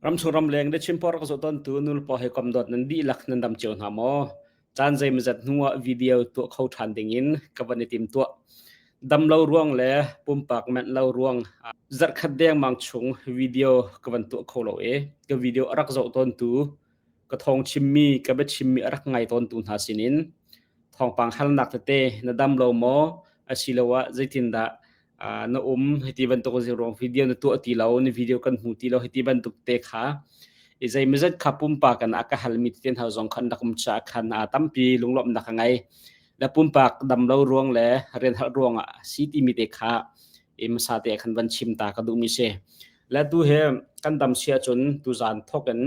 Ramchung ramleng le Chimpor ka zoh tawntu nulepa hawikom dawt nan dihlak nan dam cio hna maw? Caan zeimawzat hnu ah video tuah kho ṭhan dingin ka van i timtuah. Dam lo ruang le pumpak manh lo ruang zarhkhat dengmang chung video ka van tuah kho lo i ka video a rak zoh tawntu ka thawng chimmi ka biachimmi a rak ngai tawntu hna sinin thawngpang halnak tete na dam lo maw asiloah zeitindah na um hiti bantuk ruang video na tuah ti lo na video kan hmu ti lo hiti bantuk te kha i zeimawzat kha pumpak in a ka halmi tete hna zong khan rak um cha khan a tampi lunglawmhnak ka ngei le pumpak dam lo ruang le rian hal ruang ah si timi te kha i hmasa te khan van chim ta ka duhmi si le tu he kan dam sia cun tu zan thok in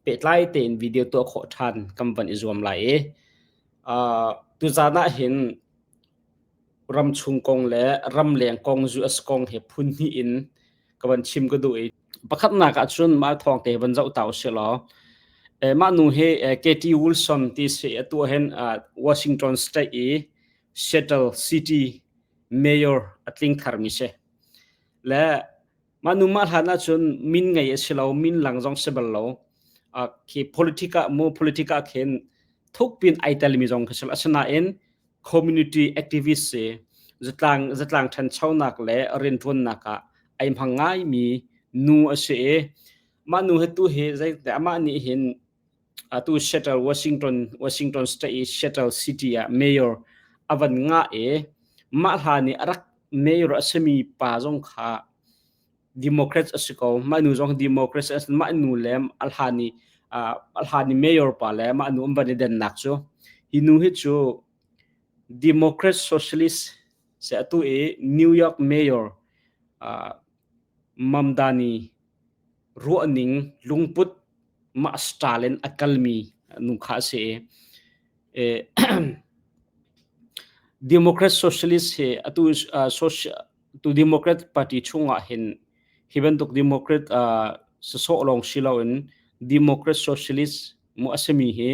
pehtlai tein video tuah khawh ṭhan kan van i zuam lai i tu zan ah hin ramchung kong le ramleng kong US kong he phun hnih in ka van chim ka duh i pakhatnak ah cun mah thawng te van zoh ta usih law mah nu hi Katie Wilson ti si atu hin Washington State i Seattle City Mayor a tling tharmi si le mah nu mah hlan ahcun min ngei a si lo min lang zong si bal lo khi politic ah mu politic ah khin thukpin ai telmi zong kha si asinain community activist si zatlang zatlang ṭhanchonak le rianṭuannak ah ai hmang ngaimi nu a si i mah nu hi tu hi zei amah nih hin atu Seattle Washington Washington State i Seattle City ah mayor a van ngah i mah hlan i a rak mayor a simi pa zong kha Democrats a si ko. Mah nu zong Democrats a si. Mah nu le a hlan i a hlan i mayor pa le mah nu an van i dennak cu hi nu hi cu Democrat Socialist se atu i New York mayor Mamdani ruahning lungput mah style in a kalmi nu kha a si i Democrat Socialist hi atu social tu Democrat Party chungah hin hi bantuk Democrat sasawh lawng si loin Democrat Socialist mu a simi hi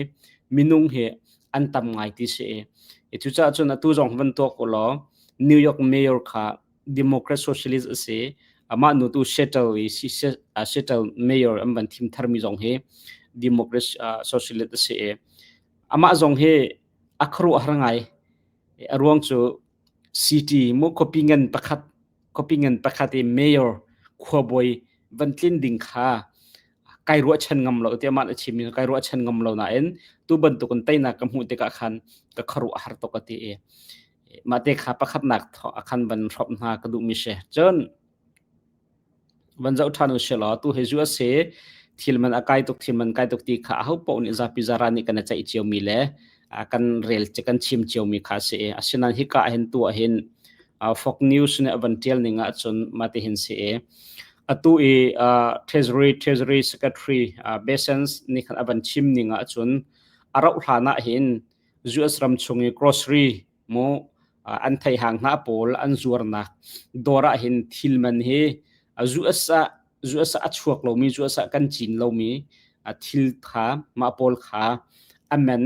minung hi an tam ngai ti si i cucaah cun atu zong van tuak u law New York Mayor kha Democrat Socialist a si amah nu tu Seattle i Seattle Mayor an van thim tharmi zong hi Democrat Socialist a si i amah zong hi a khuaruahhar ngai a ruang cu City mu khuapi ngan pakhat khuapi ngan pakhat i mayor khuabawi van tlin ding kha kai ruahchan ngam lo tiah mah a chim kai ruahchan ngam lo nain tu bantukin teinak ka hmuh tikah khan ka khuaruah a har tuk a ti i mah te kha pakhatnak a khan van hrawmh hna ka duhmi si cun Van zoh ṭhan usih law tu hi USA thil man a kai tuk thil man kai tuk ti kha aho paoh nih zapi zaran nih kan i ceih ciomi le kan rel kan chim ciomi kha a si i asinain hika ah hin tu ah hin Fox News nih a van ṭial ning ahcun mah ti hin si i atu i Treasury Treasury Secretary Bessent nih khan a van chim ning ahcun a rauh hlan ah hin US ram chung i grocery mu an theihang hna pawl an zuarnak dawr ah hin thil man hi US ah US ah a chuak lomi US ah kan cin lomi thil kha mah pawl kha a man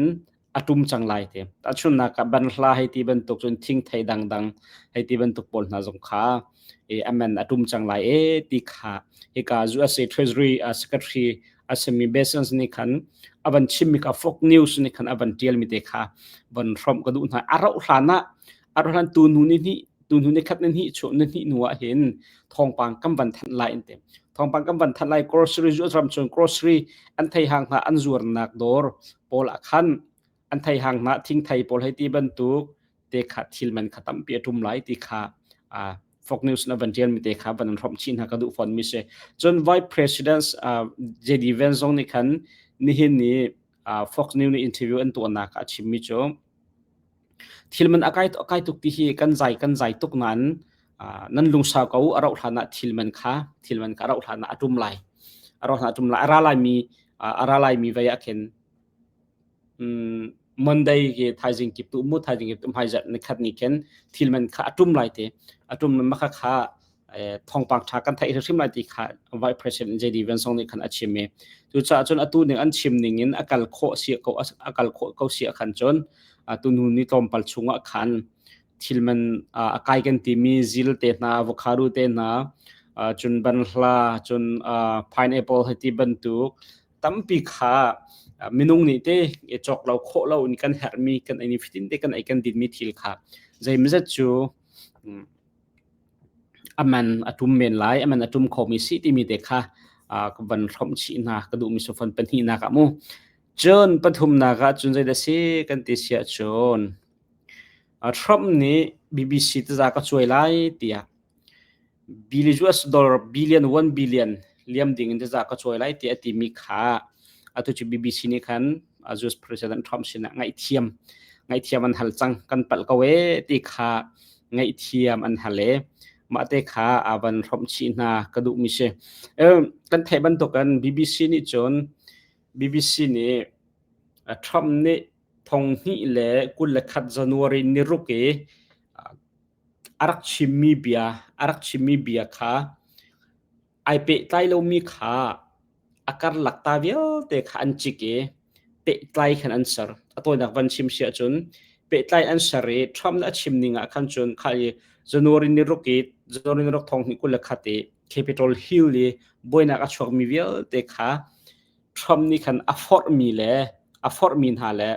a tum cang lai te tahchunnak ah banhla hei ti bantuk cun thingthei dangdang hei ti bantuk pawl hna zong kha a man a tum cang lai e ti kha hika USA Treasury Secretary a simi Bessent nih khan a van chimmi kha Fox News nih khan a van tialmi te kha van hrawmh ka duh hna. A rauh hlan ah a rauh hlan tu hnu ni hnih tu hnu ni khat ni hnih chu ni hnih hnu ah hin thawngpang kan van thanh lai in te thawngpang kan van thanh lai grocery ram chung grocery an thei hang hna an zuarnak dawr pawl ah khan an thei hang hna thingthei pawl hei ti bantuk te kha thil man kha tampi a tum lai ti kha Fox News na van tial mi te kha van an hrawmh chin hna ka duh fawn mi si cun Vice President JD Vance zong nih khan nihin ni Fox News nih interview an tuahnak a chim mi cu thil man a kai a kai tuk ti hi kan zai kan zai tuk nain nan lungsau ko a rauh hlan ah thil man kha thil man kha a rauh hlan ah a tum lai a rauh hlan a tum lai a ra lai mi a ra lai mi vei ah khin Monday ke thaizing kip tu mu thaizing kip tu hmaizarh ni khat ni khin thil man kha a tum lai te a tum ma kha kha thawngpang tha kan theih hrim lai ti kha Vice President JD Vance nih khan a chim i cucaah cun atu ning an chim ning in a kal khawh si ko a kal khawh ko si khan cun tu nu ni tlawmpal chungah khan thil man a kai kan timi zil te hna avocado te hna. Cun banhla, cun pineapple hei ti bantuk tampi kha minung nih te i cawk lo khawh lo in kan herhmi kan ei nifatin te kan ei kan dinmi thil kha zeimawzat cu a man a ṭum men lai, a man a ṭum khomi si timi te kha ka van hrawmh chih hna ka duhmi sofan pahnihnak ah mu. Cun pathumnak ah cun zeidah si kan ti si ahcun Trump nih BBC taza ka cuai lai tiah US dollar billion 1 billion liam ding in taza ka cuai lai tiah a timi kha atu cu BBC nih khan US President Trump sinah ngaihthiam ngaihthiam an hal cang kan palh ko ee ti kha ngaihthiam an hal e mah te kha a van hrawmh chih hna ka duhmi si. Kan theih bantukin BBC nih cun BBC nih Trump nih 2021 January ni ruk i a rak chimmi bia a rak chimmi bia kha ai pehtlai lomi kha a karlak ta vialte kha an cik i pehtlai khan an ser. A tawinak van chim si ahcun pehtlai an ser i Trump nih a chim ning ah khan cun kha i January ni ruk i January ni ruk 2021 i Capitol Hill i buainak a chuakmi vialte kha Trump nih khan a forhmi le a forhmi hna le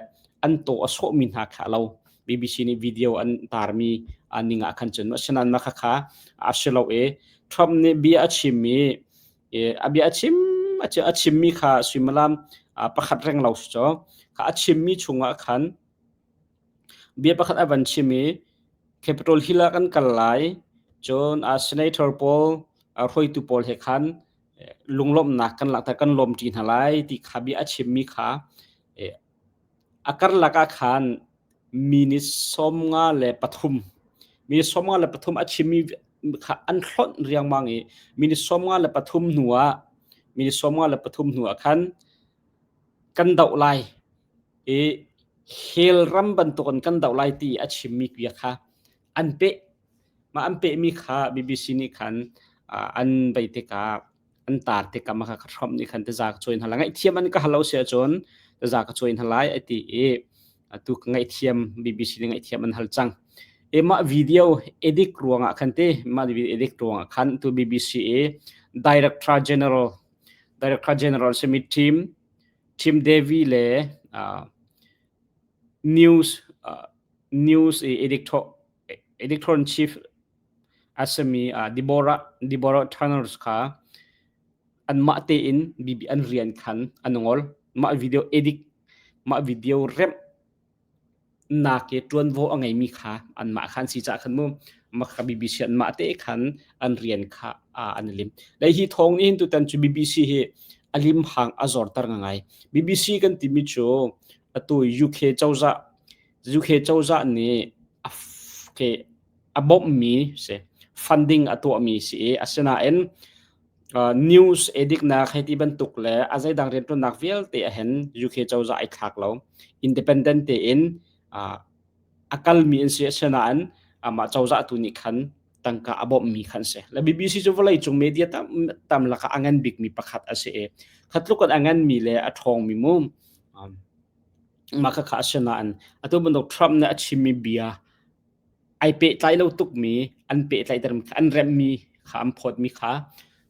an taw a sawhmi hna kha a lo. BBC nih video an tarmi ning ah khan cun asinain mah khakha a si lo i Trump nih bia a chim i a bia a chim a chimmi kha suimilam pakhat reng lo si cu kha a chimmi chungah khan bia pakhat a van chim i Capitol Hill ah kan kal lai cun senator pawl hruaitu pawl he khan lunglawmhnak kan langhter kan lawmṭi hna lai ti kha bia a chimmi kha a karlak ah khan minute 53 minute 53 a chimmi kha an hlonh riangmang i minute 53 hnu ah minute 53 hnu ah khan kan doh lai i hell ram bantukin kan doh lai ti a chimmi bia kha an peh. Mah an pehmi kha BBC nih khan an bei tikah an tar tikah mah kha Trump nih khan taza ka cawi hna lai. Ngaihthiam an ka hal lo si ahcun taza ka cawi hna lai a ti i atu ka ngaihthiam BBC nih ngaihthiam an hal cang. E mah video edit ruangah khan te mah video edit ruangah khan tu BBC i Director General Director General simi Tim Tim Davie le news news i editor editor in chief a simi Deborah Deborah Turners kha anmah tein BB an rian khan an ngol. Mah video edit mah video remh nak i ṭuanvo a ngeimi kha anmah khan si caah khan mu mah kha BBC anmah te khan an rian kha an lim. Le hi thawng nih hin tutan cu BBC hi a lim hang a zorter ngai. BBC kan timi cu atu UK cozah UK cozah nih a ke a bawmhmi si funding a tuahmi si i asinain news edit nak hei ti bantuk le a zeidang rianṭuannak vialte ahhin UK cozah ai thlak lo. Independent tein a kalmi an si asinain amah cozah tu nih khan tangka a bawmhmi khan si. Le BBC cu vawleicung media tam tam lakah a ngan bikmi pakhat a si i khatluk in a nganmi le a ṭhawngmi mu Mah khakha a si nain atu bantuk Trump nih a chimmi bia ai pehtlai lo tukmi an pehtlaihtermi kha an remhmi kha an phawtmi kha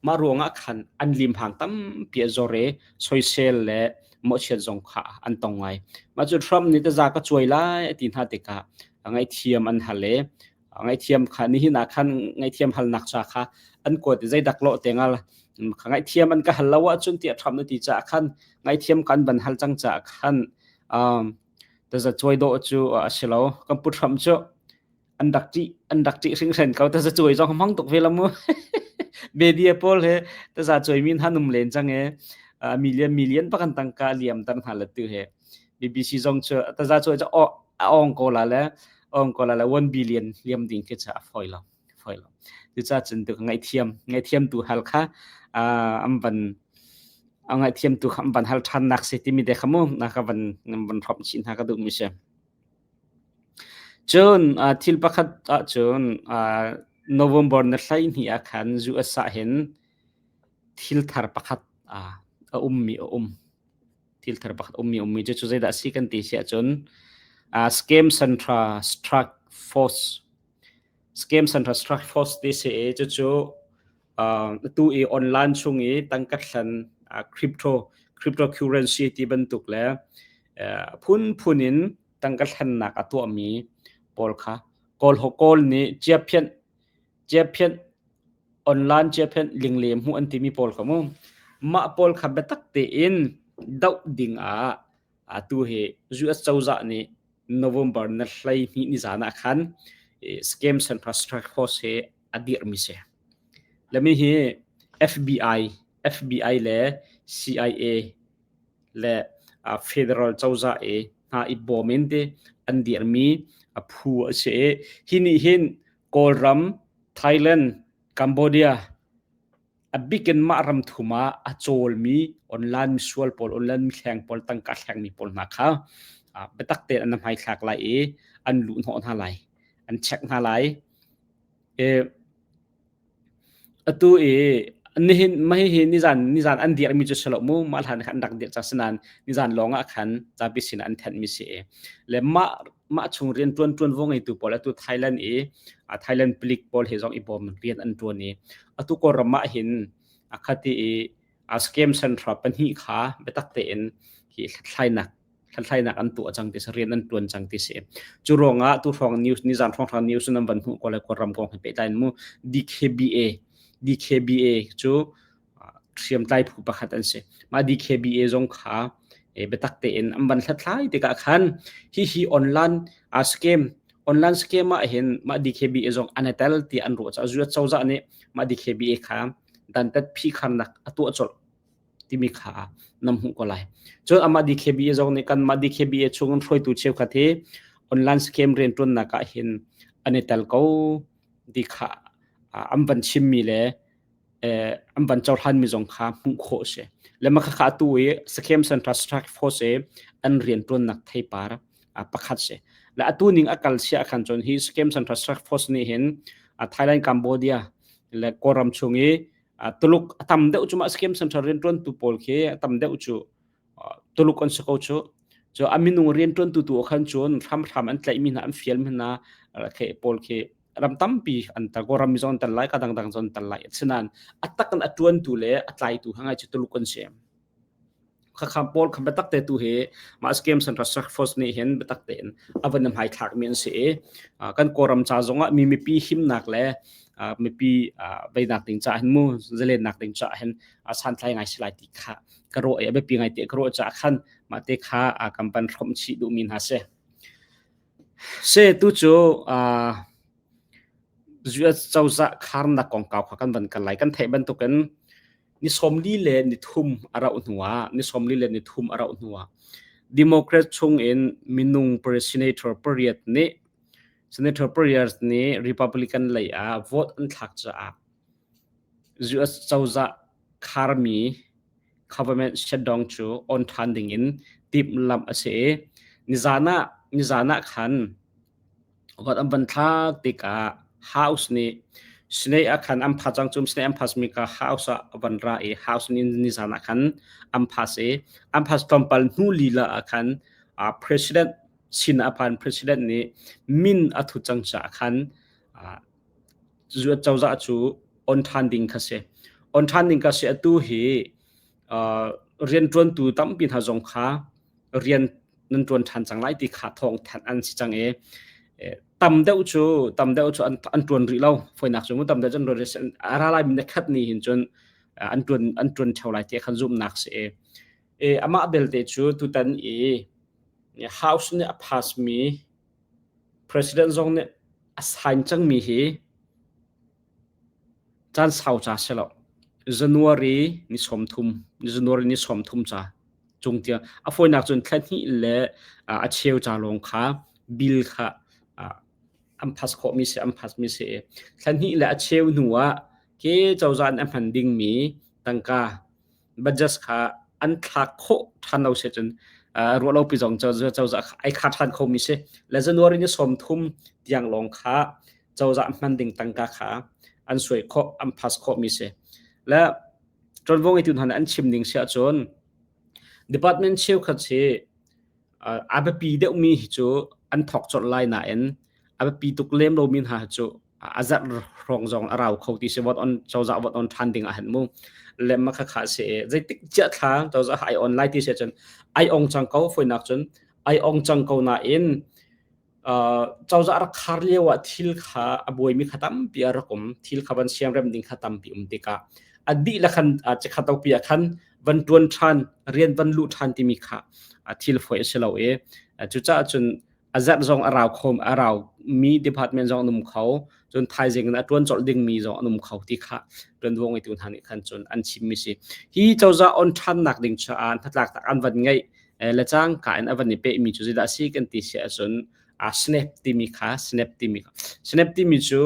mah ruangah khan an limhang tampi a zor i soisel le mawhchiat zong kha an tong ngai. Mah cu Trump nih taza ka cuai lai a ti hna tikah ngaihthiam an hal i ngaihthiam kha nihin ah khan ngaihthiam halnak ca kha an kuat i zeidak lawh te ngal kha ngaihthiam an ka hal lo ahcun tiah Trump na ti caah khan ngaihthiam kha an van hal cang caah khan um, taza cuai dawh cu a si lo kan pu Trump cu an rak ṭih an rak ṭih hringhran ko taza cuai zong hmang tuk ve la mu media pawl he taza cuai min han um len cang e million million pakan tangka liam tar hna la tu he BBC zong cu taza cuai cu a ong ko la le ong ko la le 1 billion liam ding khi cha a foi lo foi lo cuca cun tu ngaihthiam ngaihthiam tu hal kha am van a ngaihthiam tu kha am van hal than nak si timi te kha mu na ka van van hrom chin hna ka duh mi si cun thil pakhat ah cun November na hlei hni ah khan US ah hin thil thar pakhat a ummi a um thil thar pakhat ummi ummi cu cu zeidah si kan ti si ahcun Scam Central Strike Force Scam Central Strike Force ti si i cucu. Atu i online chung i tangka thlen crypto cryptocurrency ti bantuk le phunphun in tangka thlennak a tuahmi pawl kha Kawl kawl nih ciaphianh ciaphianh online ciaphianh lingle hmuh an timi pawl kha mu mah pawl kha biatak tein doh ding ah atu hi US cozah nih November na 12 ni zan ah khan Scam Central Strike Force he a dirhmi si. Lami hi FBI, FBI le CIA le federal cozah i hna i bawm in ti an dirhmi a phu a si i hi nih hin Kawlram, Thailand, Cambodia a bikin mah ram thum ah a cawlmi online misual pawl, online mithleng pawl, tangka thlengmi pawl hna kha biatak tein an hmaithlak lai i an luh hnawh hna lai, an check hna lai. Atu i nihin mah hihi nizan nizan an dirhmi cu si lo mu mah hlan khan an rak dirh cang sinain nizan lawng ah khan zapi sin ah an thenhmi si i le mah mah chung rianṭuan ṭuanvo ngeitu pawl atu Thailand i Thailand palik pawl he zong i bawm rian an ṭuan i atu Kawlram ah hin a khati i scam center pahnih kha biatak tein hi hlathlainak hlathlainak an tuah cang ti si rian an tuan cang ti si cu ruangah tu hrawng news nizan hrawng news nan van hmuh ko le ram kong he pehtlai in mu DKBA DKBA cu hriamtlai phu pakhat an si mah DKBA zong kha biatak tein an van hlathlai tikah khan hi hi online a scam online scam ah hin mah DKBA zong an tel ti an ruah caah US cozah nih mah DKBA kha dantat phikharnak a tuah colh timi kha nam hmuh ko lai. Cun amah DKBA zong nih kanmah DKBA chung in hruaitu cheukhat hi online scam rianṭuannak ah hin an i tel ko ti kha an van chimmi le an van cohlanmi zong kha hmuh khawh a si. Le mah khakha atu i Scam Center Strike Force i an rianṭuannak theipar pakhat si. Le atu ning a kal sia khan cun hi Scam Center Strike Force nih hin Thailand, Cambodia le Kawlram chung i Tuluk a tam deuh cu mah scam center rianṭuantu pawl khi a tam deuh cu Tuluk an si ko cu. Cu a minung rianṭuantu tu khan cun hramhram an tlaihmi hna an fialmi hna khi pawl khi ram tampi an tar ko ram mi zong an tar lai ka dangdang zong an tar lai asinain a tak in a ṭuantu le a tlaitu kha ngai cu Tuluk an si. Khakha pawl kha biatak te tu hi mah scam center force nih hin biatak tein a van hmai thlak mi an si i kan Kawlram ca zongah mi mipi himnak le mipi veinak ding ca hin mu zalennak ding ca hin santlai ngai si lai ti kha ka ruah i a biapi ngai te ka ruah caah khan mah te kha kan van hrawmh chih duhmi hna si. Se tu cu US cozah kharnak kongkau kha kan van kal lai kan theih bantukin Ni 43 le ni thum a rauh hnuah ni 43 le ni thum a rauh hnuah Democrat chungin minung senator pariat nih senator pariat nih Republican lei ah vote an thlak caah US cozah kharmi government shutdown cu on ṭhan dingin timhlamh a si i nizan ah nizan ah khan Vote an van thlak tikah House nih Senate ah khan an phas cang cu Senate an phasmi kha House ah a van ra i House nih nizan ah khan an phas i an phas tlawmpal hnu lila ah khan uh, President sin a phan President nih min a thut cang caah khan uh, cozah cu on ṭhan ding kha si. On ṭhan ding kha si atu hi uh, rianṭuantu tampi hna zong kha rian nan ṭuan ṭhan cang lai ti kha thawng thanh an si cang i tam deuh cu tam deuh cu an an ṭuan rih lo foinak cu mu tam deuh cu an ṭuan rih a ra lai mi na khat ni hin cun an ṭuan an ṭuan ṭheo lai ti khan zumhnak si i e amah belte cu tutan i house nih a pass mi president zong nih a sign cangmi hi caan sau ca si lo January ni 30 January ni 30 ca cung tiang a fawinak cun thla hnih le a cheu ca lawng kha bill kha an pass khawhmi si an pass mi si thla hnih le a cheu hnu ah ke cozah nih a hman dingmi tangka budget kha an thlak khawh ṭhan lo si cun ruahlopi zong cozah ai kha ṭhan khomi si le January ni 30 tiang lawng kha cozah hman ding tangka kha an suai khawh an pass khawhmi si le ṭuanvo ngeitu hna nih an chim ning si ahcun department cheukhat hi a biapi deuhmi hi cu an thawk colh lai nain a biapi tuk lem lomi hna hi cu A zarh hrawng zong a rau kho ti si vote on cozah vote on ṭhan ding ah hin mu le ma kha kha si zeitik chiah thla cozah ai on lai ti si cun ai ong cang ko foinak cun ai ong cang ko nain cozah rak khar lio ah thil kha a buaimi kha tampi a rak um thil kha van siamrem ding kha tampi um tikah a dihlak khan cikhat pi ah khan van ṭuan ṭhan rian van luh ṭhan timi kha thil foi a si lo i cucaah cun a zarh zong a rau kho a rau mi department zong an um kho cun thaizing in a ṭuan colh ding mi zong an um kho ti kha ṭuanvo ngeitu hna nih khan cun an chim mi si hi cozah on ṭhannak ding caah hnatlak tak an van ngeih le cangka in a van i pehmi cu zeidah a si kan ti si ahcun snap timi kha snap timi kha snap timi cu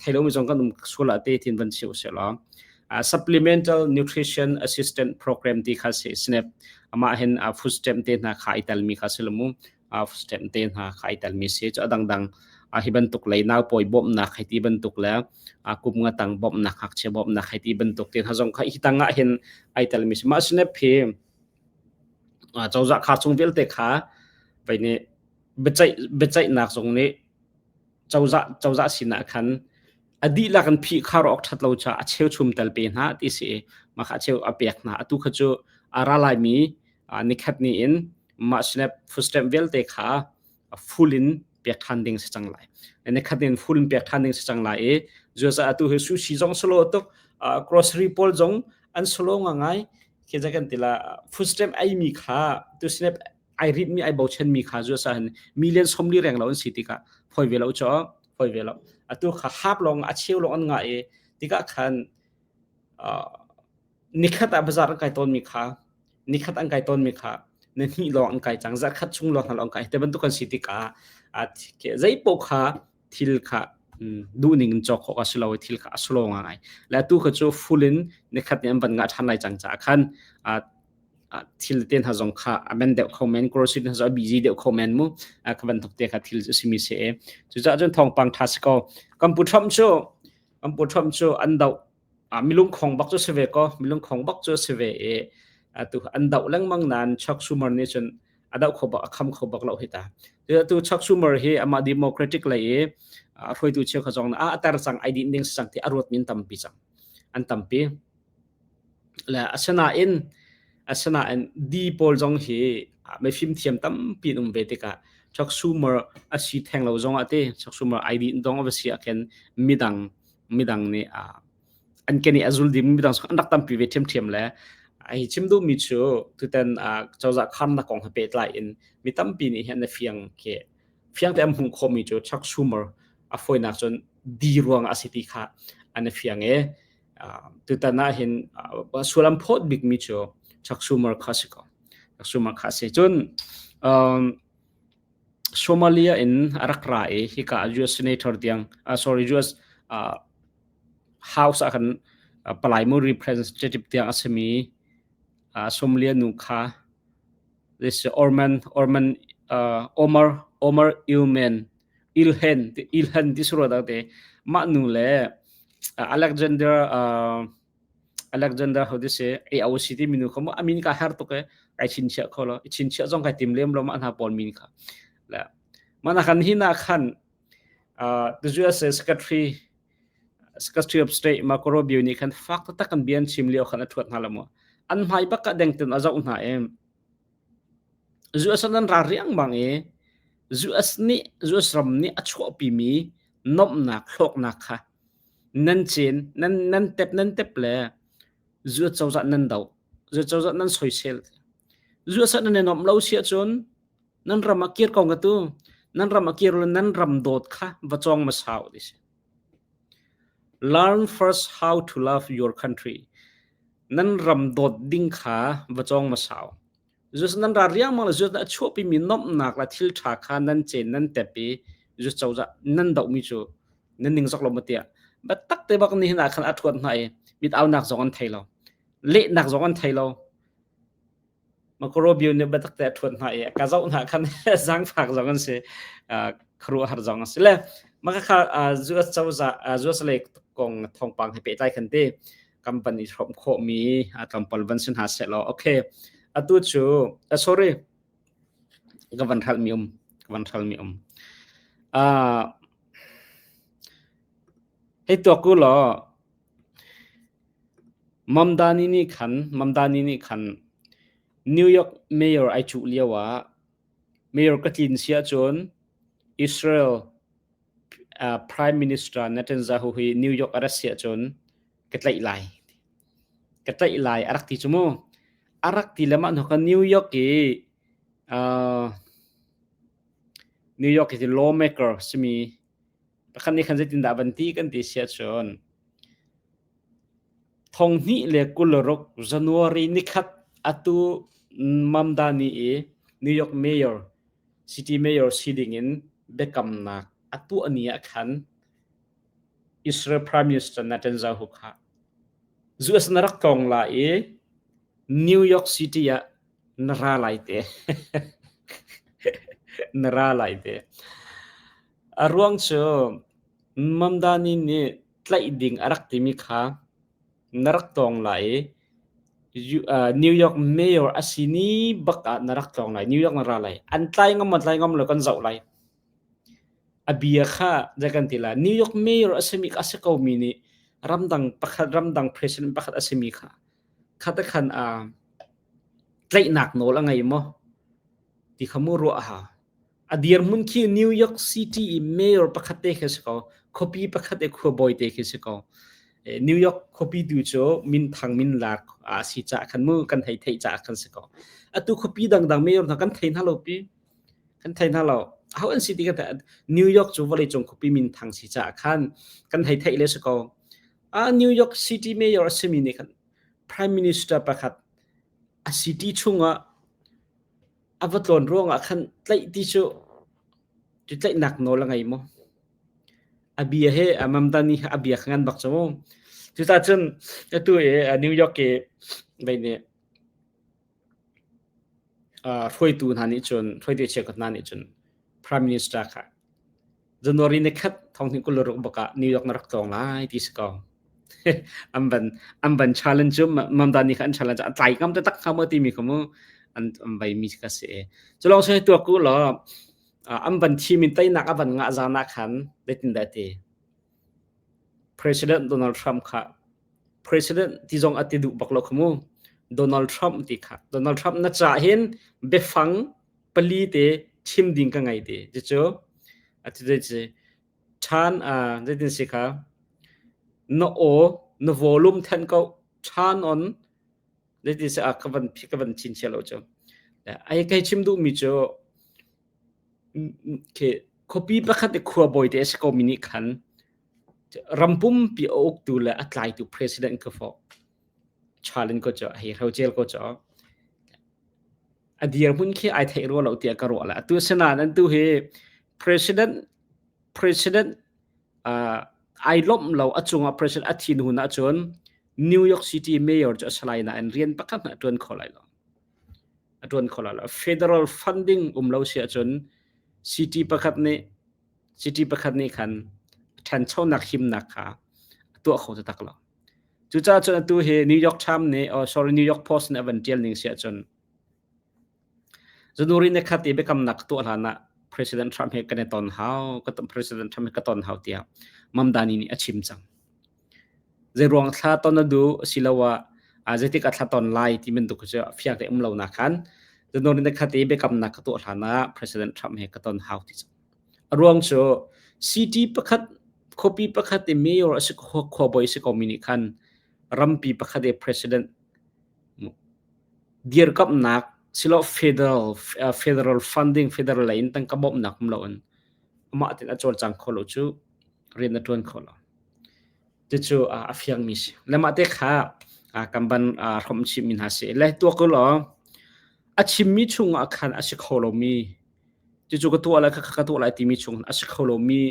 thei lomi zong kan um sual ah te tin van cheu se law supplemental nutrition assistant program ti kha si snap amah hin food stamp te hna kha i telmi kha si mu food stamp te hna kha i telmi si cu adangdang hi bantuk lei nau pawi bawmhnak hei ti bantuk le kum nga tang bawmhnak ngakchia bawmhnak hei ti bantuk te hna zong kha hi tang ah hin ai telmi si mah snap hi Cozah khar chung vialte kha vei nih biaceihnak zung nih cozah sinah khan a dihlak in phih khar awk ṭhat lo caah a cheuchum tel pe hna ti si i mah kha a cheu a pek hna. Atu kha cu a ra laimi nikhat ni in mah snap food stamp vialte kha full in pek ṭhan ding si cang lai. Nikhat in full in pek ṭhan ding si cang lai i cucaah atu hi sushi zong salo tuk grocery pawl zong an salo ngai khi za kan tila food stamp ei mi kha tu snap ai rit mi ai bochan mi kha zu sa hin million somli reng lo an si tikah phoi ve lo cho phoi ve lo atu kha hap long a cheu long an nga i tikah khan nikhat ah bazar an kai tawn mi kha nikhat an kai tawn mi kha na hnih lawng an kai cang zarh khat chung lawng hna lawng kai te bantuk kan si tikah zei poh kha thil kha duhning in cawk khawh a si lo i thil kha a slow ngai le atu kha cu full in nikhat nih an van ngah ṭhan lai cang caah khan thil te hna zong kha a men deuh kho men grocery hna zong a busy deuh kho men mu ka bantuk te kha thil a simi si e cucaah cun thawngpang ṭha si ko kan pu Trump cu kan pu Trump cu an doh milung khong bak cu si ve ko milung khong bak cu si ve i atu an doh lengmang nain Chuck Schumer nih cun a doh kho bak a kham kho bak lo hi ta tu Chuck Schumer hi amah Democratic lei i hruaitu cheu kha zong a tar cang ai din ding sang ti a ruat min tampi cang an tampi le asinain asinain D pawl zong hi mifim thiam tampi um ve tikah Chuck Schumer a si theng lo zong ah te Chuck Schumer ai din dong a si ah khin midang midang nih an ke nih a zul ding midang an rak tampi ve ṭhiamṭhiam le hi chim duhmi cu tutan cozah khamnak kong he pehtlai in mi tampi nih hin na fiang khi fiang te an hmuh khawhmi cu Chuck Schumer a fawinak cun di ruang a si ti kha an i fiang i tutan ah hin sual an phawt bikmi cu Chuck Schumer kha si ko Chuck Schumer kha si cun Somalia in a rak ra i hika US senator tiang sorry US House ah khan palai mu representative tiang a simi Somalia nu kha this Orman Orman Omar Omar Ilman Ilhan Ilhan ti suro te mah nu le Alexander Alexander ho ti si AOC ti minu kha mu amin ka har tuk e kai chinchiah kho lo i chinchiah zong kai tim lem lo mah hna pawl min kha le mana kan hi na khan the US Secretary Secretary of State Marco Rubio nih khan fak taktak kan bian chim lio khan a thuat hna lo mu an hmai bak ka deng ten a zoh hna em US an ra riang bang i US nih US ram nih a chuahpi mi nomhnak hlawknak kha Nan cin, nan, nan tep nan tep le zuat cozah nan doh, zuat cozah nan soisel. Zuat sat nan i nuamh lo si ahcun nan ram ah kir ko nga tu. Nan ram ah kir le nan ram dawt kha va cawng hmasa u ti si. Learn first how to love your country. Nan ram dawt ding kha va cawng hmasa u. Zeus nan ra riangmang le Zeus a chuahpimi nomhnak le thil ṭha kha nan cen nan tep i Zeus cozah nan dohmi cu nan ning zok lo maw tiah biatak te bak nihin ah khan a ṭhuat hna i mit aunak zong an thei lo lehnak zong an thei lo Makarobio nih biatak te a ṭhuat hna i ka zoh hna khan zaangfak zong an si khuaruahhar zong an si le maka kha US cozah US lei kong thawngpang he pehtlai khan ti kan van i hrawm khawhmi tlawmpal van si hna seh law okay atu cu sorry ka van hralmi um ka van hralmi um. Hei tuak u law Mamdani nih khan Mamdani nih khan New York mayor ai cuh lio ah mayor ka tlin si ahcun Israel Prime Minister Netanyahu hi New York a rat si ahcun ka tlaih lai. Ka tlaih lai a rak ti cu mu. A rak ti le mah hnu khan New York i New York i lawmaker simi pakhat nih khan zeitindah van ti kan ti si ahcun 2026 January nikhat atu Mamdani i New York Mayor City Mayor si dingin biakamnak a tuah ni ah khan Israel Prime Minister Netanyahu kha US na rak tlawng la i New York City ah na ra lai te. Na ra lai te. A ruang cu Mamdani nih tlaih ding a rak timi kha na rak tlawng lai i New York mayor a si ni bak ah na rak tlawng lai. New York na ra lai. An tlai ngam maw tlai ngam lo kan zoh lai. A bia kha zei kan ti lai. New York mayor a simi a si komi nih ramdang pakhat ramdang president pakhat a simi kha kha te khan tlaihnak nawl a ngei maw ti kha mu ruah a hau. A dirhmun khi New York City i mayor pakhat te khi si ko. Khuapi pakhat i khuabawi te khi si ko. New York khuapi tu cu minthang minlar a si caah khan mu kan hei theih caah khan si ko. Atu khuapi dangdang mayor hna kan thei hna lo pi. Kan thei hna lo. Aho an si ti kan theih. New York cu vawleicung khuapi minthang si caah khan kan hei theih le si ko. Ah New York City mayor a simi nih khan Prime Minister pakhat a city chungah a va tlawn ruangah khan tlaih ti cu cu tlaihnak nawl a ngei maw? A bia he a Mamdani a bia kha ngan bak cu mu. Cucaah cun atu i New York i vei nih hruaitu hna nih cun hruaitu cheukhat hna nih cun Prime Minister kha January ni khat thong 2026 bak ah New York na rak tlawng lai ti si ko. An van an van challenge cu Mamdani kha an challenge a tlai ngam taktak hnga maw timi kha mu an an vai mi kha si. Cu lawng si tuak ku law an van thim in teinak a van ngah zan ah khan zeitin dah ti President Donald Trump kha President ti zong a ti duh bak lo kha mu Donald Trump ti kha Donald Trump na ca hin biafang pali te chim ding ka ngei ti cucu ati ci Ṭhan zeitin si kha na aw na volume thanh ko ṭhan on zeitin si ka van ka van chinchiah lo cu. Ai kai chim duhmi cu khi khuapi pakhat i khuabawi te a si komi nih khan ram pumpi a uktu le a tlaitu president ka fawh challenge ko cu hei hrocel ko cu a dirhmun khi ai theih rua lo tiah ka ruah le atu asinain an tu hi president president uh, ai lawmh lo a cungah president a thin hun ahcun New York City mayor cu a si lai nain rian pakhat hmanh a tuan kho lai lo a tuan kho lai lo federal funding um lo si ahcun city pakhat nih city pakhat nih khan ṭhanchonak himnak kha a tuah kho taktak lo Cucaah cun atu hi New York Times nih, oh sorry, New York Post nih a van ṭial ning si ahcun January ni khat i biakamnak tuah hlan ah President Trump he kan i ton hau, President Trump he ka ton hau tiah Mamdani nih a chim cang. Zeiruang thla ton a duh asiloah zeitik ah thla ton lai ti bantuk cu fiang te um lo nak khan January ni khat i biakamnak ka tuah hlan ah President Trump he ka ton hau ti cang. A ruang cu city pakhat khuapi pakhat i mayor a si khuabawi a si komi nih khan rampi pakhat i president dirkamhnak silo federal federal funding federal lei in tangka bawmhnak um loin amah tein a cawlcang kho lo cu rian a ṭuan kho lo. Cucu a fiangmi si. Le mah te kha kan ban hrawmh chihmi hna si. Le tuak u law a chimmi chungah khan a si kho lomi cucu ka tuah lai khakha ka tuah lai timi chung a si kho lomi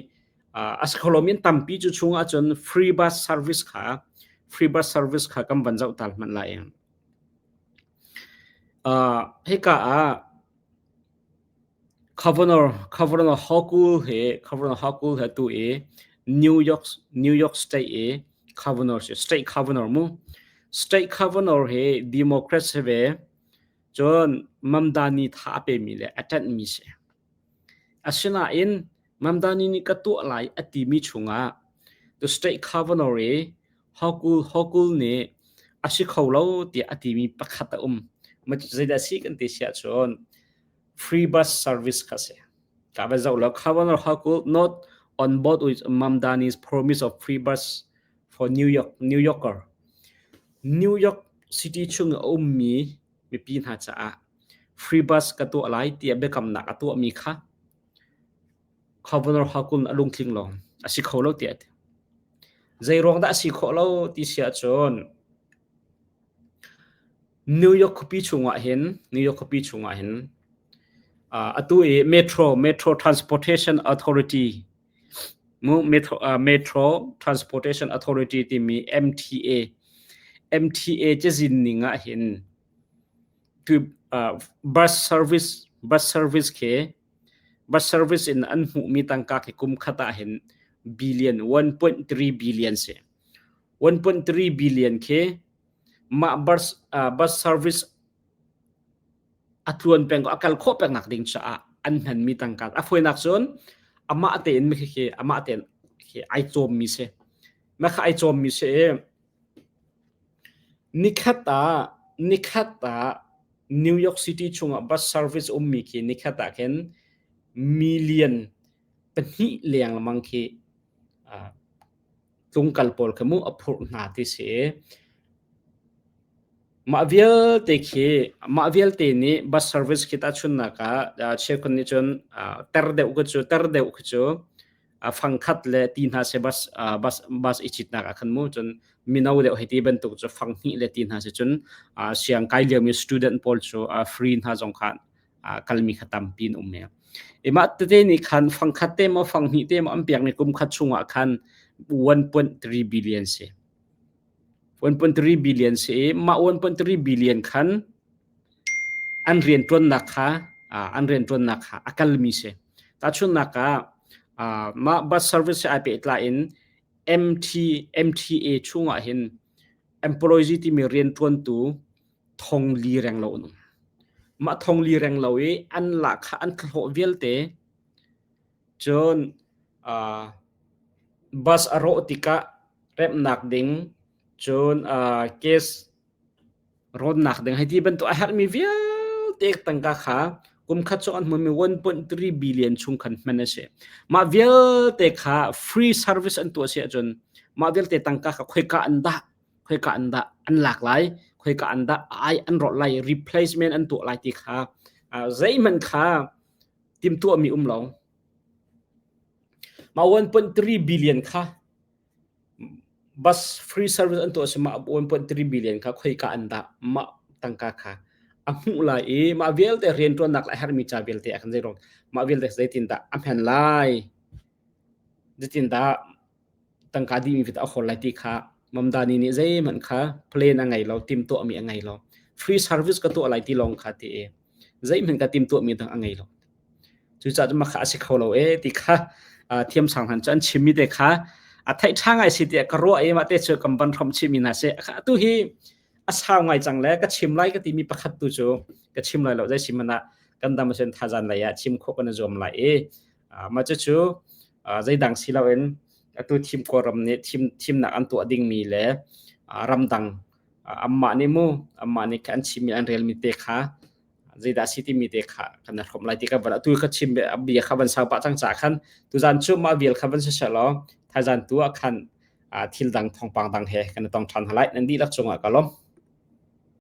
a si kho lomi an tampi cu chung ahcun free bus service kha free bus service kha kan van zoh tal hmanh lai. Hika ah Governor Governor Hochul he Governor Hochul he tu i New York New York State i Governor si State Governor mu State Governor he Democrat si ve Cun Mamdani tha a pemi le a ṭanhmi si. Asinain Mamdani nih ka tuah lai a timi chungah The state governor i Hochul Hochul nih a si kho lo tiah a timi pakhat a um. Zeidah si kan ti si ahcun free bus service kha si. Ka va zoh lo Governor Hochul not on board with Mamdani's promise of free bus for New York New Yorker. New York City chung a ummi mipi hna caah free bus ka tuah lai tiah biakamnak a tuahmi kha Governor Hochul a lungtling lo. A si kho lo tiah a ti. Zei ruang dah a si khawh lo ti si ahcun New York khuapi chungah hin New York khuapi chungah hin atu i Metro Metro Transportation Authority mu Metro, Metro Transportation Authority timi MTA MTA cazin ning ah hin tu bus service bus service khi Bus service in an hmuhmi tangka khi kum khat ah hin billion 1.3 billion si. 1.3 billion khi mah bus, bus service a tluan peng a kal khawh peng nak ding caah an hmanmi tangka a fawinak cun amah tein mi khi amah tein khi ai cawmmi si. Mah kha ai cawmmi si i nikhat ah nikhat ah New York City chungah bus service ummi khi nikhat ah khin million pahnih lengmang khi tlungkal pawl kha mu a phurh hna ti si. Mah vialte khi mah vialte nih bus service khi tahchunhnak ah cheukhat nih cun ter deuh khi cu ter deuh khi cu fangkhat le ti hna seh bus bus bus i citnak ah khan mu cun mino deuh hei ti bantuk cu fang hnih le ti hna seh cun siang kai liomi student pawl cu free hna zong kha kalmi kha tampi an um i mah tete nih khan fangkhat te maw fang hnih te maw an pekmi kum khat chungah khan 1.3 billion si 1.3 billion si i mah 1.3 billion khan an rianṭuannak kha an rianṭuannak kha a kalmi si. Tahchunhnak ah mah bus service he ai pehtlai in MT MTA chungah hin employee timi rianṭuantu thongli renglo an um. Mah thongli renglo i an lahkhah an thlahlawh vialte cun bus a rawh tikah remhnak ding cun case rawnnak ding hei ti bantuk a herhmi vialte tangka kha kum khat chung an hmunmi 1.3 billion chung khan hman a si. Mah vialte kha free service an tuah si ahcun mah vialte tangka kha khoika an dah khoika an dah an lak lai khoika an dah ai an rawlh lai replacement an tuah lai ti kha zeihmanh kha timtuahmi um lo. Mah 1.3 billion kha Bus free service an tuah si mah 1.3 billion kha khoika an dah mah tangka kha a hmuh lai i mah vialte rianṭuannak le a herhmi ca vialte ah khan zeiruang mah vialte zeitindah a hman lai zeitindah tangka dihmi vialte a hawl lai ti kha Mamdani nih zeihmanh kha plan a ngei lo timhtuahmi a ngei lo free service ka tuah lai ti lawng kha ti i zeihmanh ka timhtuahmi dang a ngei lo. Cucaah cun mah kha a si kho lo ee ti kha thiamsang hna cu an chimmi te kha a theih ṭha ngai si tiah ka ruah i mah te cu kan van hrawmh chihmi hna si. Atu hi a sau ngai cang le ka chim lai ka timi pakhat tu cu ka chim lai lo zei si hmanh ah kan dam ahcun thazan lei ah chim khawh kan i zuam lai i mah cucu zeidang si loin atu thim Kawlram nih thim thimnak an tuah dingmi le ramdang anmah nih mu anmah nih an chimmi an relmi te kha zeidah si timi te kha kan hrawm lai ti ka van atu ka chim bia kha van sau pah cang ca khan tuzan cu mah vial kha van si law thaizan tu ah khan thil dang thawngpang dang he kan tong ṭhan halai nan dihlak cungah ka lawm.